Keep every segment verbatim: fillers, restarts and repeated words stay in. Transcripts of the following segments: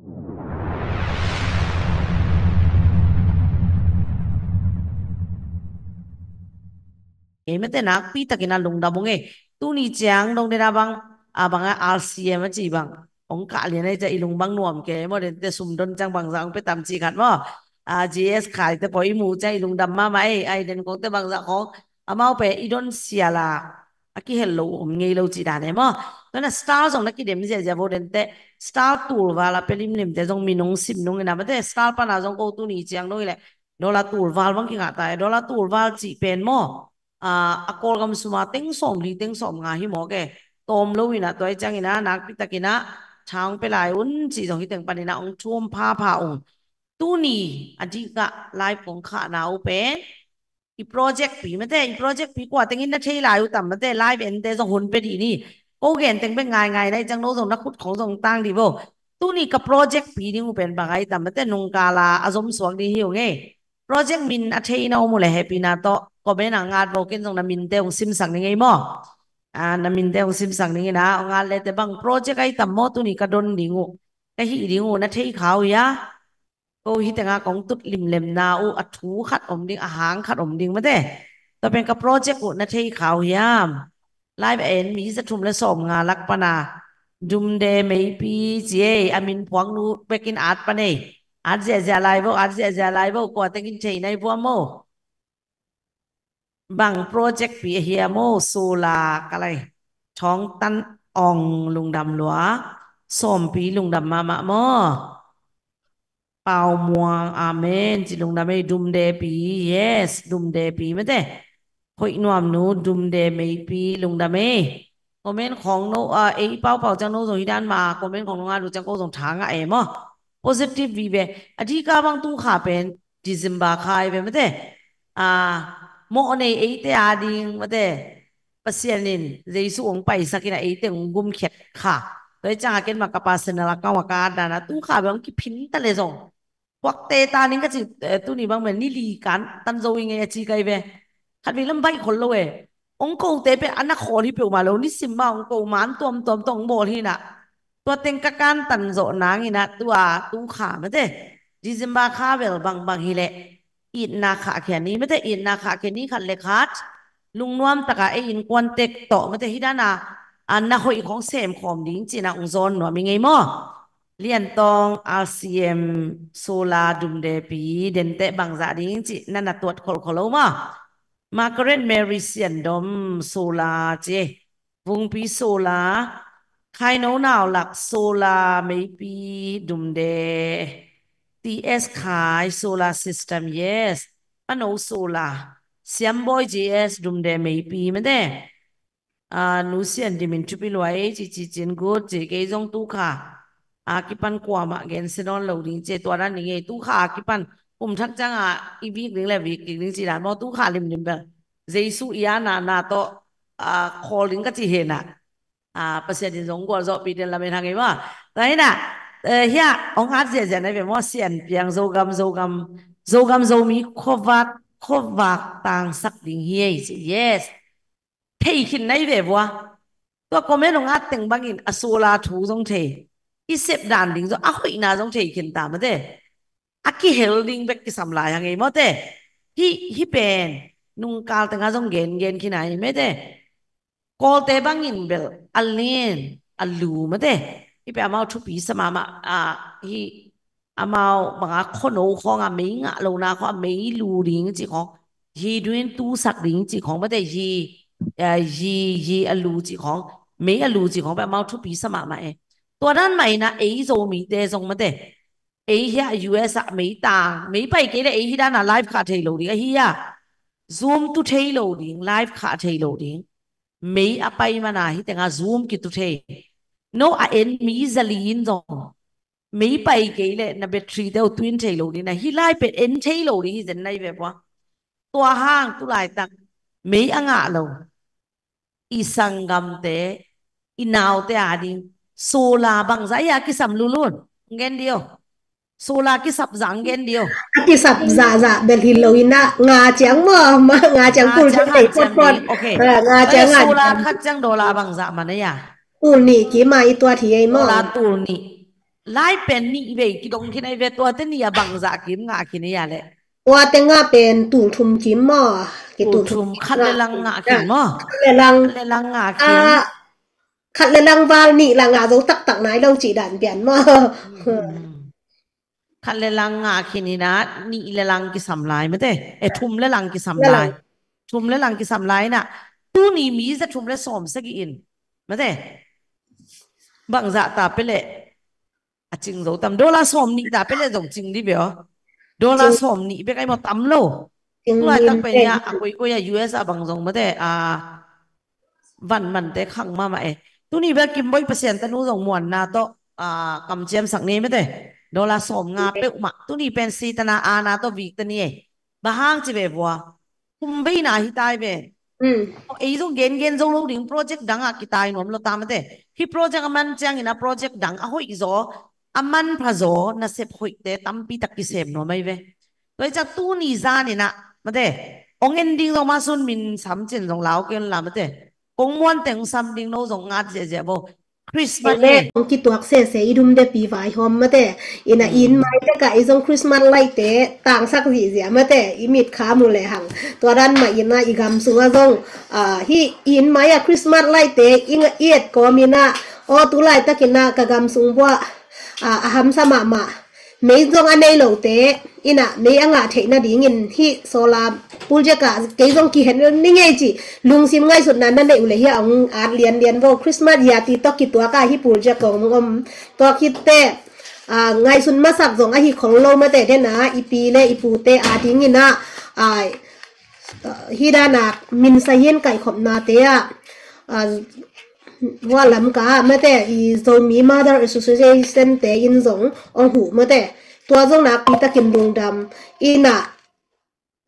Ei mate nakpi takin a lungdam ung ei. Tuni ciang dong dena bang a bang a R C M a ci bang ong kah lian ei ca i lung bang nuam ke maw, dente sumdon ciang bangza ong pe tam ci khat maw. A G S khai te paw i mu ciang i lungdam mama ei. Ai den kong te bangza khong amau pe i don siala a kihel lo om ngei lo ci dan e maw. Tuna star zong na kidem ziazia vo dente star tulval a pe limlim te zong minung sim nung ina mate star pana zong ko tuni ciang dong i le dollar tulval bang kingah ta e. Dollar tulval cih pen maw a Kawlgam suma teng sawm li teng sawm nga hi mawk e. Tawm lo ina tua i ciang ina nakpi tak ina thang pe lai un cih zong hi teng pan ina ong thum phapha ung. Tuni a dikah live kong khahna uh pen i project pi mate i project pi kua tengin na thei lai uh tam mate live ente zong hun pe dih ni. Ko gen teng pe ngaingai na i ciang no zong na khut khong zong tang dih vo. Tuni ka project pi ding uh pen bang ai tam mate nungkala a zom suak ding hi ung ei. Project min a thei na om uh le hehpihna tawh comment ah ngat vo ken zong na minte ung simsak ning ei maw. A na minte ung simsak ning ina ong ngat le te bang project ai tam maw tuni ka don ding uh ka hih ding uh na thei kha uh hia. Ko hi tenga kong tut limlemna uh a thu khat om ding a hang khat om ding mate. Tua pen ka project uh na thei kha uh hiam. Live a en mi za thum le sawm nga lak pana Dumde Meipi ci ei a min phuak nu bekin at pan ei. At ziazia lai vo at ziazia lai vo kua tengin thei nai vuam maw. Bang project pi a hia maw sula ka lai. Thawng tan ong lungdam lua. Sawmpi lungdam mahmah maw. Pau muang amen ci lungdam ei. Dumde pi yes Dumde pi mate. Hoih nuam nu Dumde Meipi lungdam ei. Comment khong no a ei pau pau ciang no zong hi dan ma comment khong no nga du ciang ko zong thang a e maw. Positive vive a dika bang tu kha pen December kha i ve mate. A mawh nei eite a ding mate. Pasian in Jesu ong paisak in a eite ong gumkhiat kha. Tua i ciang a ken ma ka personal account a ka at dan a tu kha ve ong kiphin ta le zong. Kuakte ta ning ka ci tuni bang men ni li kan tan zo i ngei a ci kai ve. Khat vei lam baih khol lo e. Ong kote pe a na khawl hi peuhmah lo ni sim ma ong ko man tuamtuam tawh ong bawl hi na. Tua teng ka kantan zawh nangin ah tua tu kha mate December kha bel bangbang hileh itna khahkhia ni mate itna khahkhia ni khat le khat lungnuam taka ei in kuantek tawh mate hi dana a na hoih khong sem khawm ding cina ung zawn nuam i ngei maw? Liantawng R C M sola dumdepi dente bangzah ding cih na na tuat kholkhol lo maw? Margaret Mary Siandom sola ci Vungpi sola, Khaino Naulak sola, Meipi dumde, T S Khai sola system, yes. Pano sola, Siamboi G S dumde, Meipi mate. Ah, Nu Sian dimin thupi luai ci ci cin good ci kei zong tu kha a kipan kuamah gensia nawn lo ding ci tua dan ding ei tu kha a kipan kum thak cianga i vik ding le vik kik ding ci dan maw tu kha limlim bel Jesu i a na na tawh a khawl ding ka ci hena a Pasian in zong gualzawhpih den lamen hang ei maw? Tua hina hia hong at ziahziah nai ve maw? Sian piang Zogam Zogam Zogam Zomi khuavak khuavak tangsak ding hi ei ci yes. Thei khin nai ve vua. Tua comment hong at teng bangin a sula thu zong thei i sep dan ding zong a hoihna zong thei khin ta mate. A kihel ding bek kisam lai hang ei mawte. Hih hih pen nungkal tenga zong gen gen khin ai mate. Kawlte bangin bel a len a lu mate. Hih pen amau thupi sa mahmah a hih amau banga khono khawng a mei ngah lona khawng a mei lu ding cih khawng hi duin tusak ding cih khawng mate hi yi yi a lu cih khawng mei a lu cih khawng pen amau thupi sa mahmah e. Tua dan mah ina ei Zomite zong mate ei hi a U S a mei tang mei pai kei le ei hi dana live khah thei lo ding ahi a Zoom tu thei lo ding live khah thei lo ding mei a pai mana hi tenga Zoom kitu thei. No a en mi zali in zong mei pai kei le na battery deuh tuin thei lo ding na hi lai pen en thei lo ding hi zen nai ve pua. Tua hang tu laitak mei a ngah lo i sanggamte i naute a ding sola bangza i a kisam lulun ngen dio. Sola kisap zah ngen dio. A kisap zahzah bel hi lo ina nga ciang maw ma nga ciang kul ciang thei potpot. Nga ciang nga sola khat ciang dola bangzah man a ya. Tul nih kima i tuat hi ei maw? Dola tul nih. lai pen nih vei kidong khin ahi ve, tuate nih a bangzah kim ngah khin ahi a leh? Tuate ngah pen tul thum kim maw? Kitul thum Tul thum, khat le lang ngah kim maw? Khat le lang. Khat le lang ngah kim. Ah, khat le lang val nih la ngah zo taktak nai lo cih dan pian maw? Khat le lang ngah khin in a, nih le lang kisam lai mate. Eh, thum le lang kisam lai. Thum le lang kisam lai in a, tuni mi za thum le sawm sagih in mate, bangzah ta pia leh a cing zo tam? Dollar sawm nih ta pia leh zong cing di ve aw. Dollar sawm nih bek ai maw, tam lo. Tulaitak pen a, a koikoi a, U S a bang zong mate, a van mante khang mahmah e. Tuni bel Kimboi Pasian tanu zong muanna tawh, a, kamciamsak ni mate. Dollar sawm nga peuhmah. Tuni pen Satan a aana tawh vik ta ni e. Bang hang ci ve vua, kum veina hi tai ve. Ei zong gengen zo lo ding, project dang ah kitai nuam lo ta mate. Hih project a man ciangin a project dang a hoih zaw, a manpha zaw, nasep hoihte tampi tak kisem nuam ai ve. Tua hi ciang tuni zan in a mate, ong en ding zong mah sun min sam cin zong lau kei un la mate. Kong muan teng sam ding, no zong ngat ziahziah vo. Christmas le ong kituak sese, i dum de pi vaihawm mate. In a in mai te ka i zong Christmas light te tangsak zihziah mate, i mit kha mu le hang. Tua dan mah in a i gam sung a zong, ah, hih in mai a Christmas light te i et kawm in a, aw, tulaitak in a ka gam sung buah, ah, a hamsa mahmah. Mei zong a nei lote in a mei a ngah theih nadingin hih solar project ah kei zong kihen ni ngei ci lungsim ngaihsutna na neih uh leh hih a ong at lianlian vo. Christmas yati tawh kituak a hih project kong om tuak hi te, ah, ngaihsun masak zong ahi khol lo mate. Den a i pi le i pute a dingin a, ah, hih dan a minsa hin kaihkhopnate ah, ah, hua Lamka ah mate, i Zomi Mother Association te in zong ong huh mate. Tua zong nakpi takin lungdam in a,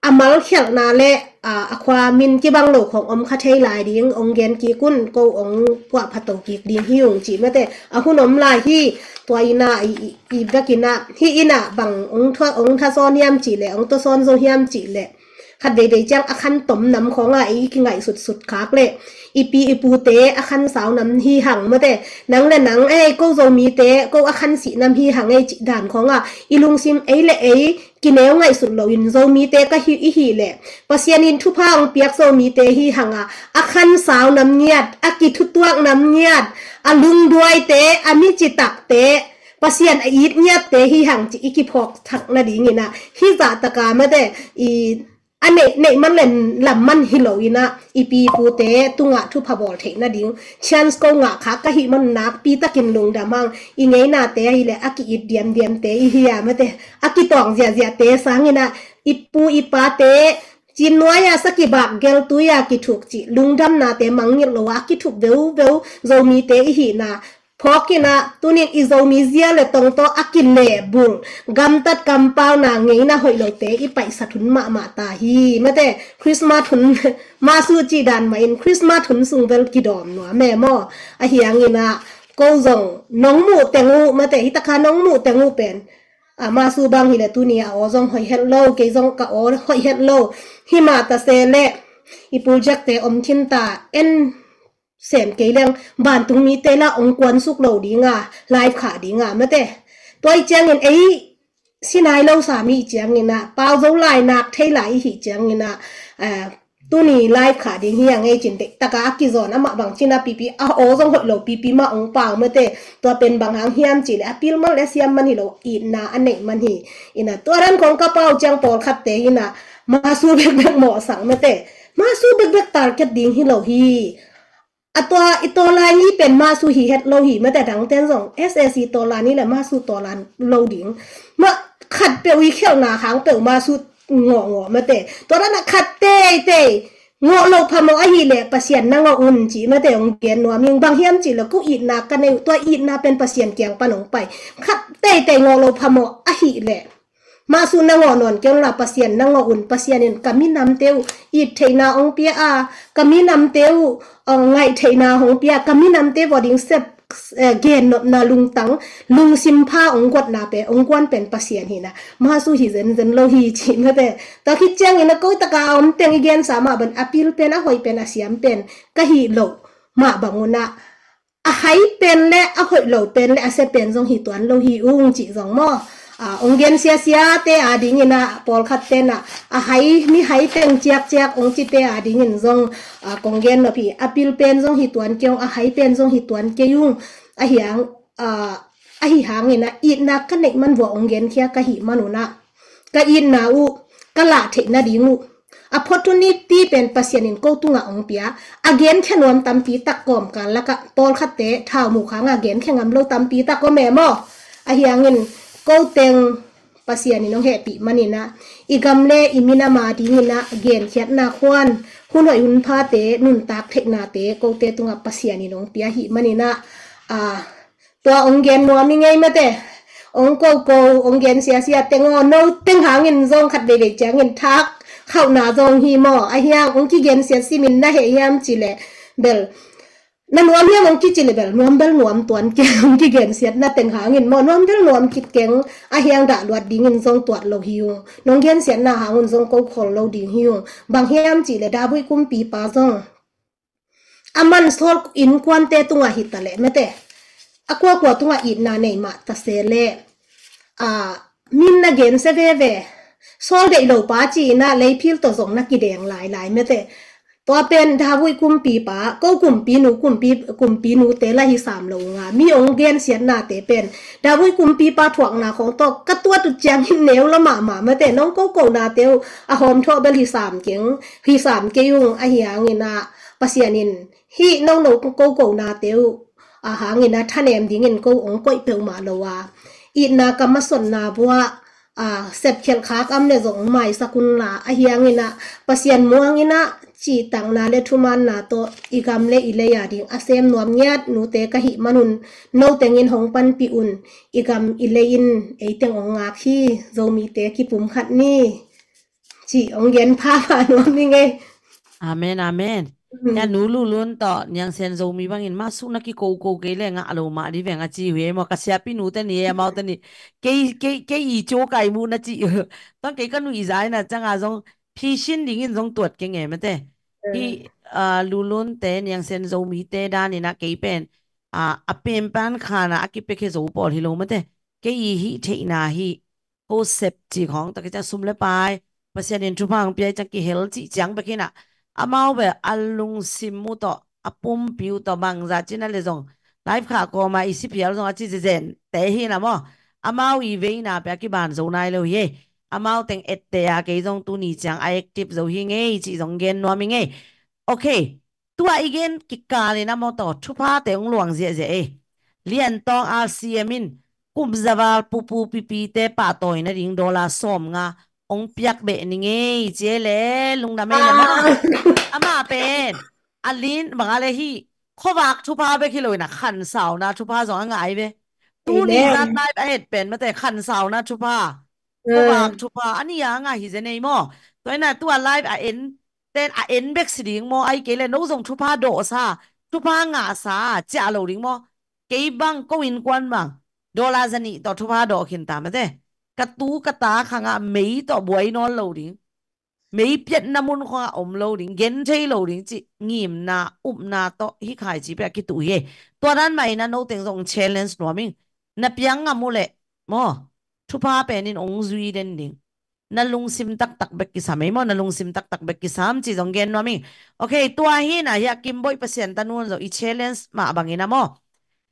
a malkhialhna le, ah, a khua min kibang lo khong om kha thei lai ding ong gen kik un, ko ong puahpha to kik ding hi ung ci mate. A hun om lai hi. Tua in a i, i, i bek in a hih in a bang ong thasawn hiam cih leh, ong tawsawn zo hiam cih leh, khat veivei ciang a khan tom nam khong a ei kingaihsutsut khak leh, i pi i pute a khan sau nam hi hang mate. Nang le nang, ei, ko Zomite ko a khan sih nam hi hang ei cih dan khong a i lungsim ei le ei kineu ngaihsut loin Zomite ka hi i hih leh, Pasian in thupha ong piak Zomite hi hang a, a khan sau nam ngiat, a kithutuak nam ngiat, a lungduaite, a micitakte, Pasian a it ngiatte hi hang ci i kiphawk thak nadingin a, hih zah taka mate, i a neih, neih man le lam man hi lo in a, i pi pute tungah thupha bawl theih nading chance ko ngah kha ka hih man nakpi takin lungdam hang. I ngeinate ahi leh a ki-it diamdiamte i hi a mate, a kitawng ziahziahte sangin a, i pu i pate cimnuai a sakibak geltui a kithuk cih lungdamnate mangngilh lo a kithuk veuveu Zomite i hihna phawk in a, tunin i Zomi zia le tong tawh a kilehbulh gamtat kampauna ngeina hoih lote i paisat hun mahmah ta hi mate. Christmas hun, masu cih dan mah in Christmas hun sung vel kidawm nuam e maw? Ahi hangin a, ko zong nong muh teng uh mate, hih taka nong muh teng uh pen, a, masu bang hi le tuni a aw zong hoih het lo, kei zong ka aw hoih het lo. Himah ta se le i project te om khin ta, en sem kei leng vantung mite la ong kuansuk lo ding a, live khah ding a mate. Tua i ciangin ei sinai lo sa mi i ciangin a, pau zo lai nak thei lai i hih ciangin a, eh, tuni live khah ding hi a ngei cin deih taka a kizawn amah bang cin a pipi, a aw zong hoih lo pipi mah ong pau mate. Tua pen bang hang hiam cih leh a pil man le siam man hi lo, itna a neih man hi. In a tua dan kong ka pau ciang pawlkhatte in a masu bekbek mawhsak mate. Masu bekbek target ding hi lo hi. A tua i tawlan i pen masu hi het lo hi mate, dangten zong S A C tawlan i le masu tawlan lo ding. Mah khat peuh i khialhna khang peuh masu ngawhngawh mate. Tua dan a khat teitei ngawh loh phamawh ahi le Pasian na ngawh un ci mate, ong gen nuam ing. Bang hiam cih le ko itna ka nei uh, tua itna pen Pasian kiang pan ong pai. Khat teitei ngawh loh phamawh ahi le masu na ngawh nawn kei un la, Pasian na ngawh un. Pasian in ka minamte uh it theihna ong pia a, ka minamte uh, uh, ngaih theihna hong pia, ka minamte vawh ding sep, eh, gennopna lungtang, lungsim pha ong guatna pen, ong guan pen Pasian hi na. Masu hi zenzen lo hi ci mate. Tua khit ciangin a ko taka a om teng i gensa mah bang a pil pen, a hoih pen, a siam pen ka hih loh mah bang un a, a hai pen le a hoih lo pen le a sia pen zong hi tuan lo hi ung cih zong maw. A, ong gen siasia te a dingin ah pawlkhat ten ah a hai, mi hai teng ciakciak ong ci te a dingin zong, a, kong gen nop hi. A pil pen zong hi tuan kei ung, a hai pen zong hi tuan kei ung. A hiang, a, ahi hangin ah itna ka neih man vua ong genkhia ka hih manun ah ka itna uh, ka lah theih nading uh, opportunity pen Pasian in ko tungah ong pia. A genkhia nuam tampi tak kawmkal lakah pawlkhatte thau mukhang a genkhia ngam lo tampi tak om e maw. Ahi hangin ko teng Pasian in ong hehpih manin ah i gam le i minam a dingin ah genkhiatna khuan, hun hoih hun phate nuntak theihnate kote tungah Pasian in ong pia hih manin ah, a, tua ong gen nuam i ngei mate. Ong koko, ong gen siasia teng aw, no teng hangin zong khat veivei ciangin thak khauhna zong hi maw. Ahi hang ong kigen siat simin na heh hiam cih leh bel, na nuam hiam ong kici leh bel, nuam bel nuam tuan kei ung, kigen siatna teng hangin maw, nuam bel nuam kit keng. Ahi hang dah luat dingin zong tuat lo hi ung. Nong gen siatna hangun zong ko khol lo ding hi ung. Bang hiam cih leh David kumpipa zong a man Saul innkuante tungah hi ta leh mate, a kuakua tungah itna nei mah ta se leh, a, min na gen se veve. Saul deih lo pa ci-in ah leiphil tawh zong na kideng lailai mate. Tua pen David kumpipa, ko kumpinu, kumpi, kumpinute la hi sam lo ung a, mi ong gen siatnate pen David kumpipa thuakna khong tawh ka tuat uh ciangin neu lo mahmah mate. Nong kokonate uh a hawmthawh bel hi sam keng, hi sam kei ung. Ahi hangin ah Pasian in hih nono kokonate uh a hangin ah thanem dingin ko ong koih peuhmah lo a, itna ka masotna buah, a, sepkhelh khak am le zong ong maisak unla. Ahi hangin ah Pasian muangin ah cihtakna le thumaanna tawh i gam le i lei a ding a sem nuam ngiat nute ka hih manun no tengin hong panpih un. I gam i lei in ei teng ong ngak hi. Zomite kipum khat ni. Ci ong gen phapha nuam i ngei. Amen, amen. Mm. Ya nu Lulun tawh Niang Sen Zomi bangin mah suk na kikoko kei le ngah lo mah di veng a ci uh hi e maw. Ka siapi nute ni e, amaute ni. Kei, kei, kei i cu kai mu na ci uh. Tang kei ka nuih zai na canga zong phisin dingin zong tuat kei nge mate. Mm. Hi, a, Lulunte, Niang Sen Zomite danin ah kei pen, a, a penpan khana a kipia khe zo pawl hi lo mate. Kei i hih theihna hi. Ko sep cih khawng tak ciang sum le pai, Pasian in thupha hong pia ciang kihel cih ciang bek hi na. Amau bel a lungsim uh tawh, a pumpi uh tawh bangzah cih na le zong, live khah kawma i si phial zong a ci zezen te hi na maw. Amau i veina pia kiban zo nai lo hi. Amau teng ette a kei zong tuni ciang a active zo hi ngei cih zong gen nuam i ngei. Okay. Tua i gen kikal in a maw taw, thuphate hong luang ziahziah ei. Lian Tawng R C M in kum zaval pupu pipite pahtawi nading dollar sawm nga hong piak beh ni ngei ci ei le lungdam ei le maw. Ah. Amah pen a lin bang a le hi, khuavak thupha bek hi lo in a khansauna thupha zong a ngai ve. Tuni zan live a et pen mate khansauna thupha, khuavak thupha a ni a ngai hi zen ei maw. Tua in a tua live a en ten a en bek si ding maw, ai kei le no zong thupha dawhsa, thupha ngahsa ciah lo ding maw. Kei bang ko innkuan bang dollar zanih tawh thupha dawh khin ta mate. Ka tu ka ta khangah mei tawh buai nawn lo ding, mei piatna mun khawngah om lo ding, gen thei lo ding cih ngimna upna tawh hi khai ci pia kituh hi. Tua dan mah in a no teng zong challenge nuam ing. Na piang ngam uh leh maw, thupha pen in hong zui den ding. Na lungsim taktak bek kisam ei maw, na lungsim taktak bek kisam ci zong gen nuam ing. Okay, tua hi na hi a Kimboih Pasian tanu zong i challenge mah bangin a maw,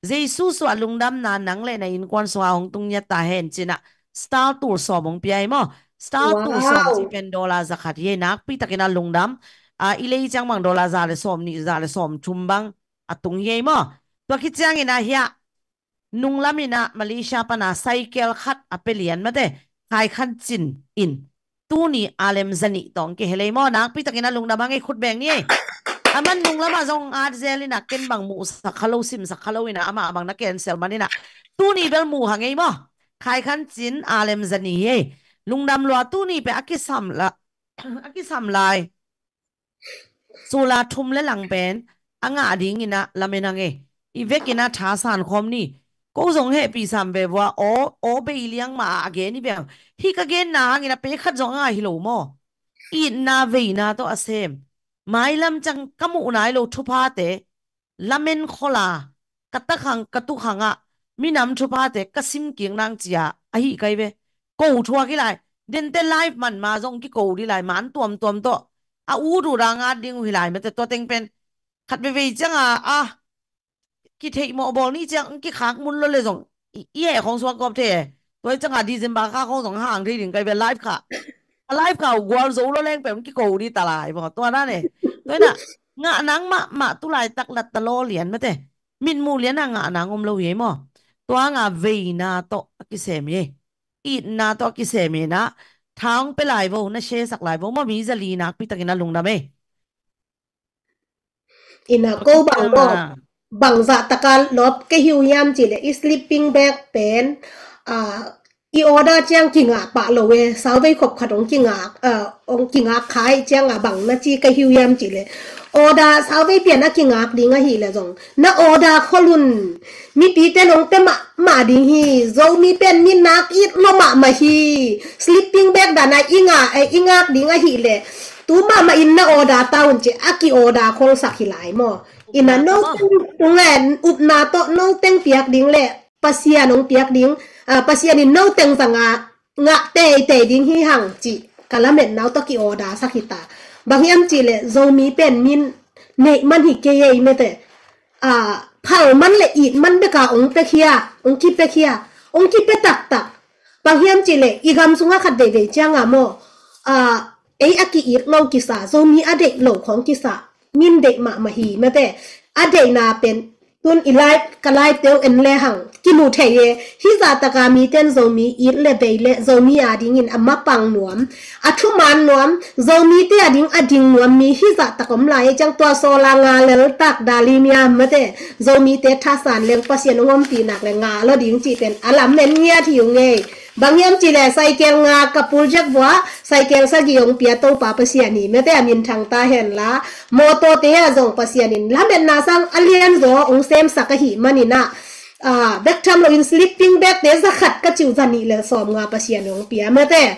Jesu suah lungdamna nang le na innkuan sungah hong tung ngiat ta hen ci na star tul sawm hong pia ei maw. Star tul sawm ci pen dollar zakhat hi ei, nakpi takin a lungdam. A, i lei ciang bang dollar za le sawm nih, za le sawm thum bang a tung hi ei maw. Tua khit ciangin a hi a Nunglam in a Malaysia pana cycle khat a pia lian mate, Khai Khan Cin in tuni a lem zanih tawh hong kihel ei maw, nakpi takin a lungdam hang ei, khut beng ni ei. A man nunglam a zong at zel in a ken bang muhsak kha lo, simsak kha lo in a amah bang na cancel man in a tuni bel muh hang ei maw. Khai Khan Cin a lem zanih ei. Lungdam lua, tuni pia a kisam la, a kisam lai sula thum le lang pen a ngah dingin a lamen hang ei. I vekin a thasan khawm ni. Ko zong hehpih sam ve vua, aw, aw bei liang mah a a gen i ve. Hih ka genna hangin a pekhat zong a ngah hi lo maw. Itna veina tawh a sem, mailam ciang ka muh nai lo thuphate lamen khol a, ka takhang ka tukhang ah minam thuphate ka sim kik nang cia ahi kai ve. Ko thuak hi lai. Dente live man ma zong kiko di lai, man tuamtuam tawh. A ut uh da ngat ding uh hi lai mate, tua teng pen khat veivei cianga a kitheih mawh bawl ni ciang kikhak mun lo le zong i, i heh khawng suak gawp thei e. Tua i cianga December kha khawng zong hang thei ding kai ve live kha. A live kha uh gual zo lo leng pen kiko di ta lai maw, tua dan e. Tua ina ngah nang mahmah tu laitak lat ta law lian mate. Mitmuh lian a ngah nang om lo hi ei maw. Tua nga veina tawh a kisem hi ei. Itna tawh a kisem hi na. Tha hong pe lai vo, na shesak lai vo maw, mi zali nakpi takin a lungdam ei. Ina ko bang maw, bang zah taka lawp ka hi uh hiam cih leh i sleeping bag pen, ah, i order ciang kingah pah lo e, sauvei khop khat hong kingak, ah, hong kingak khai ciang a bang na ci ka hi uh hiam cih leh order sauvei pian a kingak ding ahih leh zong na order khol un. Mipite nong pe mahmah ding hi. Zomi pen mi nak it lo mahmah hi. Sleeping bag dan a i ngah, eh, i ngak ding ahih leh tu mahmah in na order ta un ci a ki order kholsak hi lai maw. Ina no teng tung en upna tawh no teng piak ding le Pasian hong piak ding, ah, Pasian in no teng zanga ngah teitei ding hi hang cih ka lametna uh tawh ki order sak hi ta. Bang hiam cih leh Zomi pen min neih man hi kei ei mate. Ah, phal man le it man beka hong pe khia, hong kipe khia, hong kipe taktak. Bang hiam cih leh i gam sungah khat veivei cianga maw, ah, ei a ki-it lo kisa, Zomi a deih lo khawng kisa, min deih mahmah hi mate. A deihna pen tun i live, ka live te uh en le hang kimu thei e. Hih zah taka miten Zomi it le bei le Zomi adingin a mapang nuam, a thuman nuam, Zomite ading a ding nuam mi hih zah tak om lai e. Ciang tua sawla nga lel tak dalimiam mate, Zomite thasan leng Pasian hong ompih nak le nga lo ding cih pen a lamen ngiat hi ung ei. Bang hiam cih leh saikel nga ka pul zek vua, saikel sagih hong pia Topa Pasian hi mate, a minthang ta henla. Mawtawte ah zong Pasian in lametna sang a lianzaw hong semsak ahih manin ah, ah, bek tham loin sleeping bag te za khat ka cih uh za nih le sawm nga Pasian hong pia mate.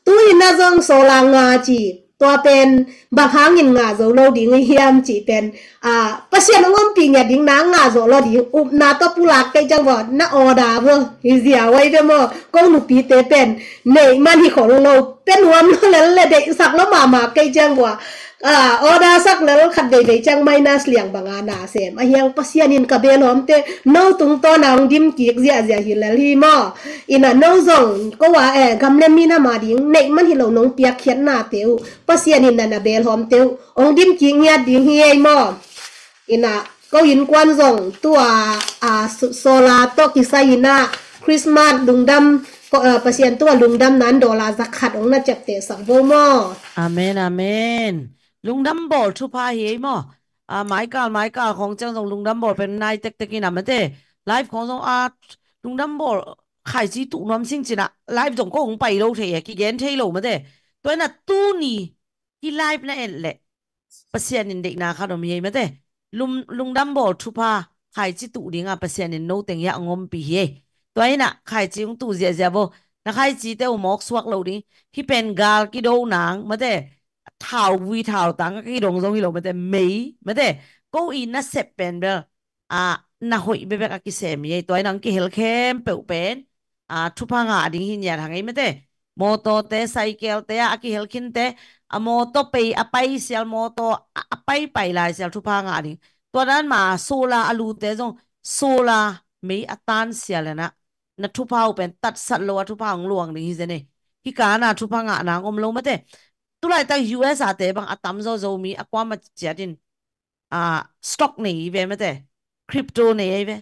Tu-in ah zong sawla nga ci, tua pen bang hangin ngah zo lo ding i hiam cih pen, ah, Pasian hong ompih ngiat ding na ngah zo lo ding upna tawh pulak kei ciang vua na order vua hi zia wai ve maw. Ko nupite pen neih man hi khol lo, pe nuam lo lel le deihsak lo mahmah kei ciang vua, ah, order sak lel khat veivei ciang minus liang banga na sem a hiang. Pasian in ka belhawmte no tungtawn a hong dim kik ziahziah hi lel hi maw. Ina no zong ko a, eh, gam le minam ading neih man hi lo nong piakkhiatnate uh Pasian in na na belhawmte uh hong dim kik ngiat ding hi ei maw. Ina ko innkuan zong tua, ah, su-, sawla tawh kisai ina Christmas lungdam, ko, ah, Pasian tua lungdamna in dollar za khat hong na ciaptehsak vo maw. Amen, amen. Lungdam bawl thupha hi ei maw. Ah, maikal maikal khawng ciang zong lungdam bawl pen nai tektek ina mate. Live khawng zong, ah, lungdam bawl khaici tuh nuam sing cina live zong ko hong pai lo thei e, kigen thei lo mate. Tua ina tuni hih live na en leh Pasian in deihna khat om hi ei mate. Lum-, lungdam bawl thupha khaici tuh dinga Pasian in no teng hiah hong ompih hi ei. Tua ina khaici hong tuh ziahziah vo. Na khaicite uh mawk suak lo ding. Hih pen gal kido nang mate. Thauvui thautang a kidong zong hi lo mate, mei mate. Ko i nasep pen bel, ah, na hoih bekbek a kisem hi ei. Tua ina hong kihel khempeuh pen, ah, thupha ngah ding hi ngiat hang ei mate. Mawtawte, saikelte ah a kihel khinte, a mawtaw pei a pai sial, mawtaw a, a paipai lai sial thupha ngah ding. Tua dan ma solar a lute zong solar mei a tan sial ina na thupha uh pen tatsat lo a thupha hong luang ding hi zen ei. Hih kana thupha ngah nang om lo mate. Tulaitak U S A te bang a tamzaw Zomi a kuama ciatin, ah, stock nei hi ve mate. Crypto nei hi ve.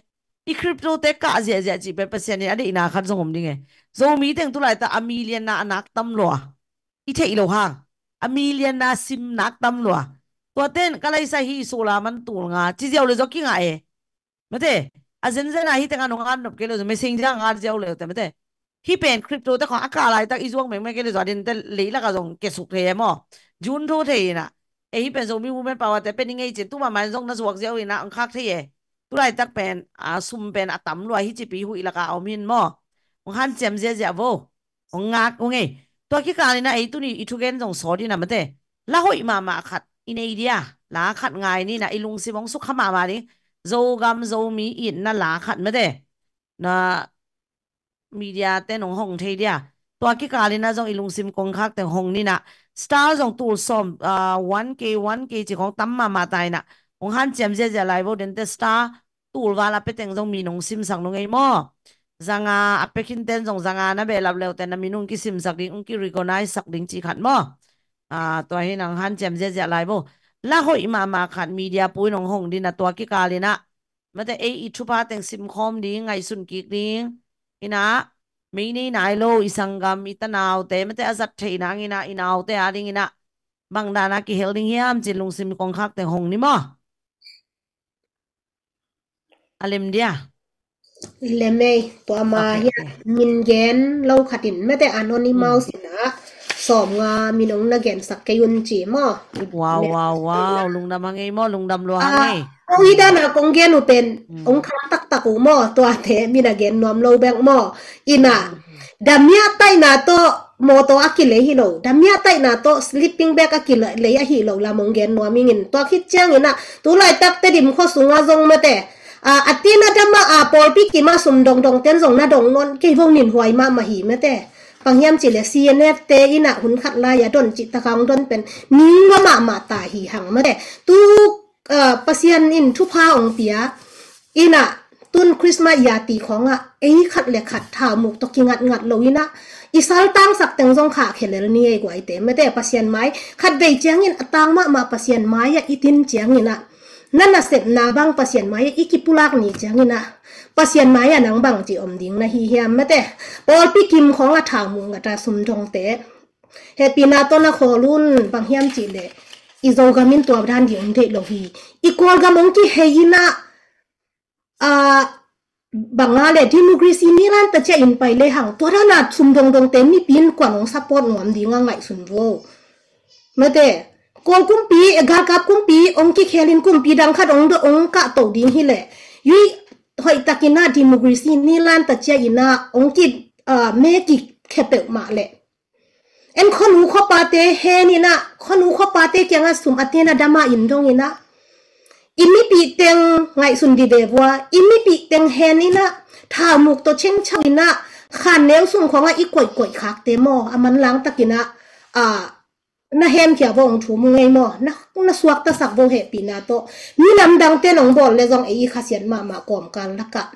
I crypto te kah ziahziah cih pen Pasian in a deihna khat zong om ding e. Zomi teng tulaitak a million na a nak tam lua. I theih lo hang. A million na sim nak tam lua. Tua ten ka laisa hi solar man tul nga ci ziau le zaw kingah e. Mate, a zenzen a hih tengah nong at nop kei lo zong messenger ngat ziau leu te mate. Hih pen crypto te khong a kah laitak i zuak mengmeng kei le zong a dinte leilak a zong kesuk thei e maw. Jun thu thei ina. E hih pen Zomi Women Power te pen i ngei cin tu mahmah in zong na zuak ziau ina ang khak thei e. Tulaitak pen a sum pen a tam lua hi cipi huih laka a om hin maw. Hong hanciam ziahziah vo. Hong ngak hong ei. Tua kikal ina ei tuni i thugen zong sawt ina mate. La hoih mahmah khat i nei dia. La khat ngai ni ina i lungsim hong sukha mahmah ding. Zogam Zomi itna la khat mate. Na media te nong hong thei dia. Tua kikal in ah zong i lungsim kongkhak teng hong ni in ah. Star zong tul sawm, ah, one K, one K ci khong tam mahmah ta in ah. Hong hanciam ziazia lai vo, dente star tul val a pia teng zong mi nong simsak nung ei maw. Zanga a pia khin ten zong zanga na behlap leu ten na min hong kisimsak ding, hong ki-recognize sak ding ci khat maw. Ah, tua hi in ah hong hanciam ziazia lai vo. La hoih mahmah khat media pu in hong hong ni in ah tua kikal in ah. Mate ei i thupha teng simkhawm ding, ngaihsun kik ding. In ah, mei nei nai lo, i sanggam, i tanaute, mate a zat theih nang in ah, i naute a ding in ah. Bang dan a kihel ding hiam ci lungsim kongkhak teng hong ni maw. A lem dia. Lem ei, tua ma hian min gen lo khat in, mate anonymous in ah, sawm nga min hong na gensak kei un ci maw. Wow, wow, wow, lungdam hang ei maw, lungdam lua hang ei. Ko hi dan a kong gen uh pen, hong khang taktak uh maw, tuate min a gen nuam lo bek maw. In ah, damia taina tawh mawtaw a kilei hi lo, damia taina tawh sleeping bag a kilei a hi lo lam hong gen nuam ing in. Tua khit ciang in ah, tu laitak Tedim khua sung ah zong mate. Ah, a tin a dam ah, ah, pawlpi kim ah sum dongdong ten zong na dong nawn kei vo, nin huai mahmah hi mate. Bang hiam ci le C N F te in ah hun khat lai a don cih tak a hong don pen ning va mahmah ta hi hang mate. Tu, ah, Pasian in thupha hong pia. In ah, tun Christmas ya ti khong ah, ei khat le khat thaumuk tawh kingatngat lo in ah, i saltangsak teng zong khahkhia lel ni ei guaite mate. Pasian mai, khatvei ciangin a tang mahmah Pasian mai ah i tin ciangin ah, na nasepna bang Pasian mai ah i kipulak ni ciangin ah, Pasian mai ah nang bang ci om ding na hi hiam mate. Pawlpi kim khong ah thaumuk ngat a sum dongte. Hehpihna tawh na khawl un, bang hiam ci le. I Zogam in tua dan ding hong deih lo hi. I Kawlgam hong kihei in ah, ah, bang a le democracy ni lan ta ciah in pai le hang. Tua dan a sum dongdongte mipi in kuan hong support nuam ding a ngaihsun vo. Mate, Kawl kumpi, galkap kumpi, hong kikhel in kumpi dang khat hong do, hong kahto ding hi le. Yui hoih tak in ah democracy ni lan ta ciah in ah, hong ki, ah, me kikhia peuhmah le. En khuanu khuapate hen in ah, khuanu khuapate kiangah sum a tin a dam a in dong in ah. I mipih teng ngaihsun di ve vua, i mipih teng hen in ah, thaumuk tawh chengchau in ah, khan neu sung khong ah i koihkoih khakte maw, a manlang tak in ah, ah, na hemkhia vo hong thum ngei maw, na, na suaktasak vo hehpihna tawh. Mi lamdangte nong bawl le zong ei i khasiat mahmah kawmkal lakah.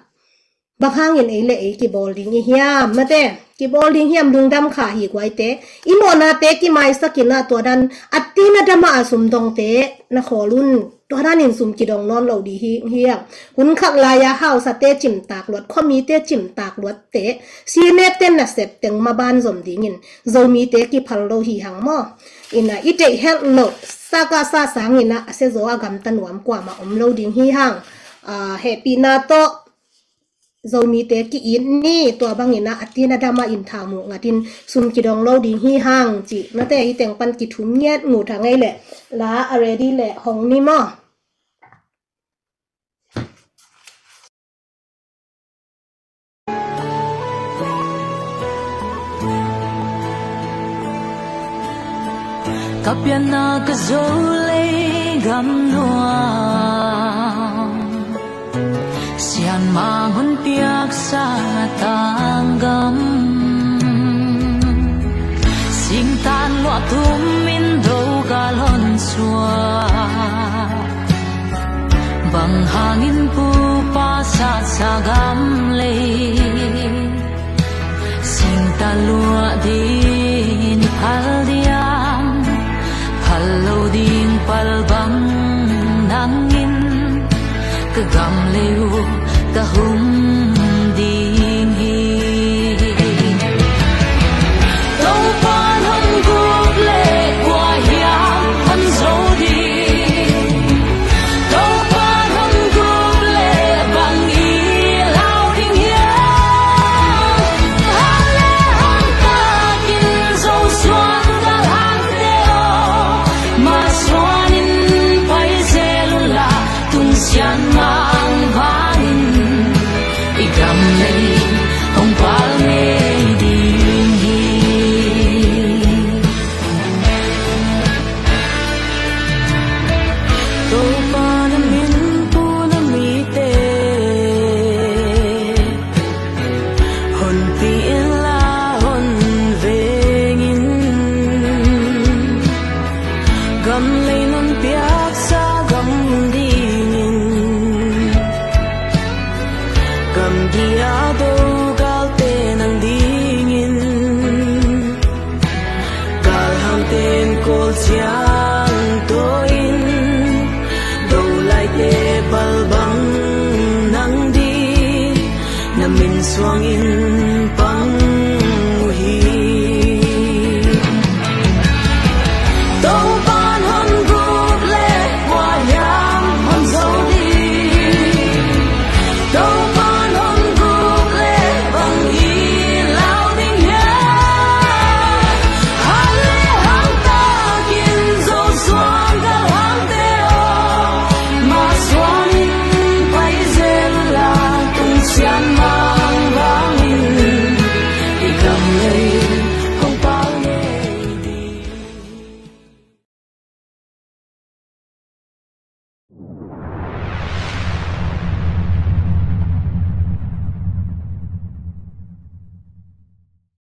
Bang hangin ei le ei kibawl ding i hiam, mate? Kibawl ding hiam, lungdam kha hi guaite. I mawhnate kimaisak in ah tua dan a tin a dam a sum dongte na khawl un. Tua dan in sum kidong nawn lo ding hi, hiam. Hun khat lai a hausate cimtak luat, khuamite cimtak luatte, C N F te nasep teng maban zom dingin Zomite kiphal lo hi hang maw. In ah i deih helh loh, saka sa sangin ah a sia zaw a gamta nuam kuamah om lo ding hi hang. Ah, hehpihna tawh Zomite ki-it ni, tua bangin ah a tin a dam a in thaumuk ngat in sum kidong lo ding hi hang ci. Mate, hih teng pan kithum ngiat ngut hang ei le. La a ready le hong ni maw. Ka pianna ka Zolei gam nuam, Sianmang hun piaksa tanggam, singtan luah tum in do ka lon suak. Bang hangin pupa satsa gam lei, singtan luah din phal diam, phal lo ding pal bang nangin ka gam lei uh ka hu